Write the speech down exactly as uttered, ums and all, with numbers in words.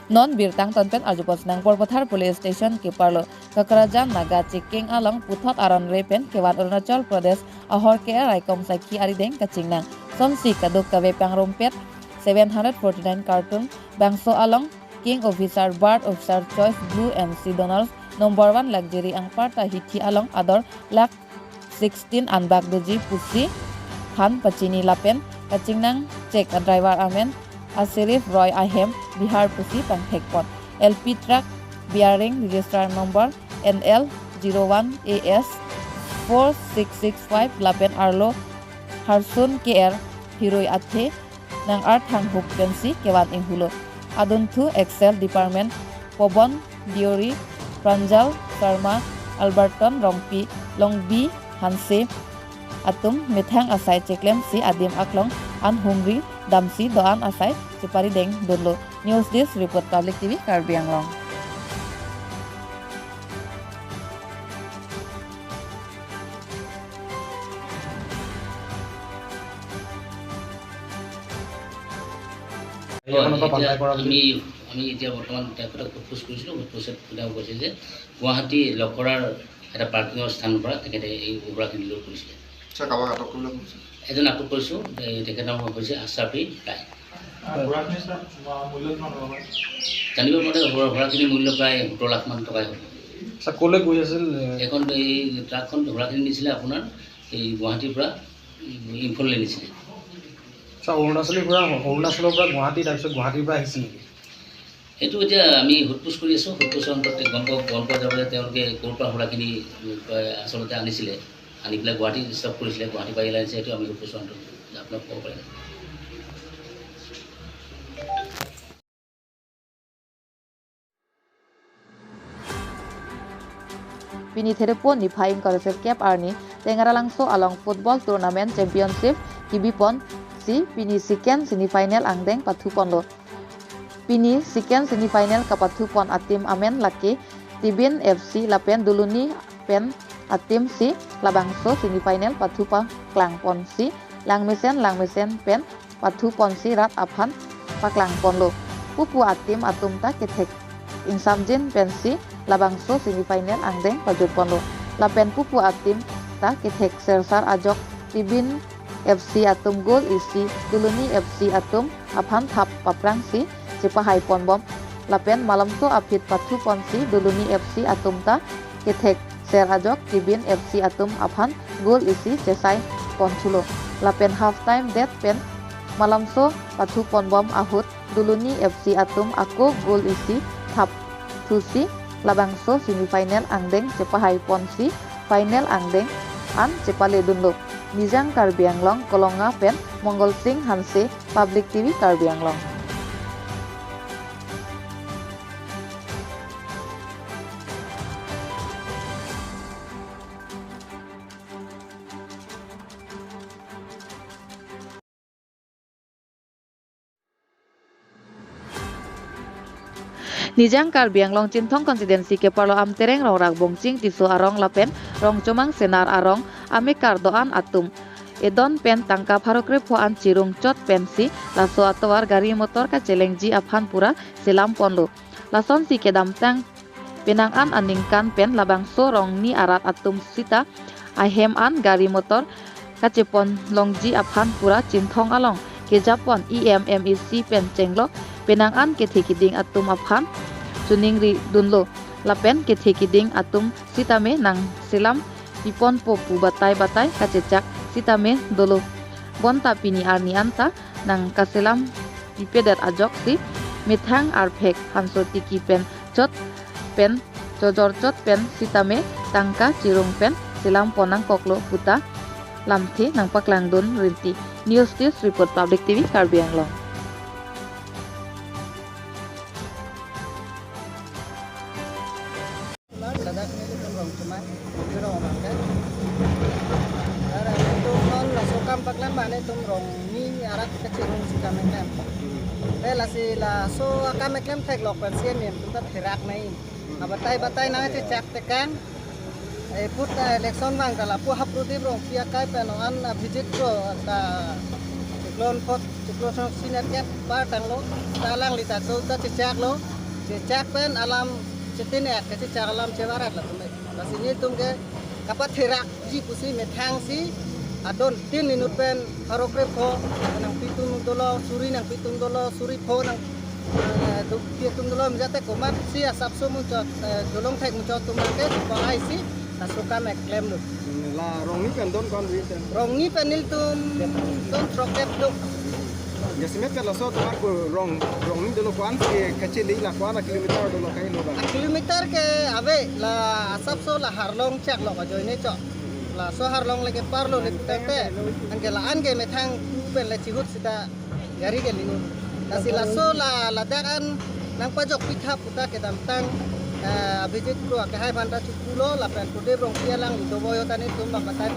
Non birta angton pen arjupon si nang Porpathar Police Station keparlo Kakrajan Naga Chikking along puthot aron re pen kevan Arunachal Pradesh ahorke raikom sakhi arideng kachingnang. Sonsi kadokave pangrumpet seven hundred forty-nine carton bangso along King Officer, Bird Officer Choice Blue M C Donald's number one luxury angpar ta hithi along ador lakh sixteen anbak doji pusi aphan pachini lapen kachingnang chek a driver amen Asirif Roy ahem Bihar pusi pangthekpon. L P truck bearing register number N L zero one A S four six six five lapen arlo Harsun K R Hiroi athe nang-arthang hup pensi kevan inghulo. Adunthu Excise Department Pobon Deori, Pranjal Sharma, Alberton Rongpi, Longbi Hanse atum methang asai cheklemsi adim aklong an humri damsi do-an asai cheparideng dunlo. News Desk Report, Public T V Karbi Anglong. হয়, আপোনালোকৰ এতিয়া পাল্টাই কৰা বুলি আমি, আমি এতিয়া বৰ্তমান তেখেতক সোধ-পোছ কৰিছিলোঁ। সোধ-পোছত তেওঁ কৈছে যে গুৱাহাটী লখৰাৰ এটা পাৰ্কিঙৰ স্থানৰ পৰা তেখেতে এই ঘোঁৰাখিনি লোড কৰিছিলে। ছাৰ, কাৰোবাক আটক কৰিলে? এজন আটক কৰিছোঁ, এই তেখেতৰ নাম হৈছে আশ্ৰাফি ৰায়। আহ, ঘোঁৰাখিনি ছাৰ, মা-, মূল্য কিমান হ'ব পাৰে? জানিব মতে ঘোঁৰা-, ঘোঁৰাখিনিৰ মূল্য প্ৰায় সোতৰ লাখ মান টকাই হ'ব। ছাৰ, ক'লৈ গৈ আছিল? এখন এই ট্ৰাকখন ঘোঁৰাখিনি নিছিলে আপোনাৰ এই গুৱাহাটীৰ পৰা ইম্ফললৈ নিছিলে। ছাৰ, অৰুণাচলৰ পৰা, অৰুণাচলৰ পৰা গুৱাহাটী, তাৰপিছত গুৱাহাটীৰ পৰা আহিছিল নেকি? সেইটো এতিয়া আমি সোধ-পোছ কৰি আছোঁ। সোধ-পোছৰ অন্তত গম পাব, গম পোৱা যাব যে তেওঁলোকে ক'ৰ পৰা ঘোঁৰাখিনি, উম, আচলতে আনিছিলে, আনি পেলাই গুৱাহাটীত ষ্টপ কৰিছিলে, গুৱাহাটীৰ পৰা ইয়ালৈ আনিছে, সেইটো আমি সোধ-পোছৰ অন্তত আপোনাক ক'ব পাৰিম। Pini Therepo niphai ingkoi ra sirkep arni Tengaralangso along football tournament championship kebiponsi pini second semifinal angdeng pathuponlo. Pini second semifinal kapathupon ateam amen lake Tibin F C lapen Duluni pen ateam si labangso semifinal pathu paklangponsi langmesen langmesen pen pathuponsi rat aphan paklangponlo. Pupu ateam atum ta kethek ingsamjin pensi labangso semifinal angdeng pajutponlo. Lapen pupu ateam ta kethek sersar ajok Tibin F C atum goal isi Duluni F C atum aphan thap paprangsi chepahaiponbom. Lapen malomso aphi pathuponsi Duluni F C atum ta kethek ser ajok Tibin F C atum aphan goal isi chesaiponthulo. Lapen half time det pen malomso pathuponbom ahut Duluni F C atum ako goal isi thapthusi labangso semifinal angdeng chepahaiponsi final angdeng an chepaledunlo. Nijang Karbi Anglong, Kolonga pen Mongol Sing Hanse, Public T V Karbi Anglong. Nijang Karbi Anglong Chinthong constituency keparlo Amtereng Rongrang Bongching Tisso arong lapen Rongchomang Senar arong amekar do-an atum edon pen tangka pharo krepho an chirung chot pensi laso atovar gari motor kachelengji aphan pura selamponlo. Lasonsi kedamtang penang an aningkan pen labangso rongni arat atum sita ahem an gari motor kachepon longji aphan pura Chinthong along kejapon E M, M A C pen chenglok penang an kethe keding atum aphan choningri dunlo. Lapen kethe keding atum sitame nang selam piponpo pu batai batai kachechak sitame dolo. Bonta pini arni anta nang kaselam pipedet ajoksi methang arphek hanso tiki pen chot pen chojor chot pen sitame tangka chirung pen selampon nangkoklo puta lamthe nangpaklangdun rinti. News Desk Report, Public T V Karbi Anglong. Ladak nelitum Rongchomang, Rongchomang ke. Ladak nelitum non laso akam paklam bang nelitum rongni arat kachirungsi akam keklem. Te lasi laso akam keklem theklok pensi nelitum ta therak nai. Abatai batai nangchechak tekang. Eh, put, eh, election bang ta lapu Haprodip Rongpi akai pen non an, ah, visit ko ta Chiklo phot, Chiklo song senior kep par tanglo. Ta alangli ta ko ta chechaklo. Kechak pen alam chetin et, kachechak alam chevar et latum. Lasi nelitum ke kapatherakji pusi methangsi adon tin inut pen pharo krepho nangpi atum dolo, suri nangpi atum dolo, suri pho nang, eh, do-, pi atum dolo, mijate komatsi asapso muchot, eh, jolong thek muchot atum ke pa-aisi laso kam eklem lo. La Rongni pen don ko-an ri pen? Rongni pen nelitum don throk kep lo. Jasemet pen laso atum ako Rong, Rongni dolo, ko-an ke kachele la ko-an a kilometer dolo kailo ba? A kilometer ke ave, la asapso la Harlong chak lo ajoine chot. Laso Harlong le kepar lo le tete. Anke la-an ke methang tu pen le chihut sita gari ke lingun. Lasi laso la ladak an nangpajokpi tha puta kedamtang, eh, Abhijit Kro akehai aphan ta chopulo lapen Prodip Rongpi alangli do voyo ta nelitum bang batai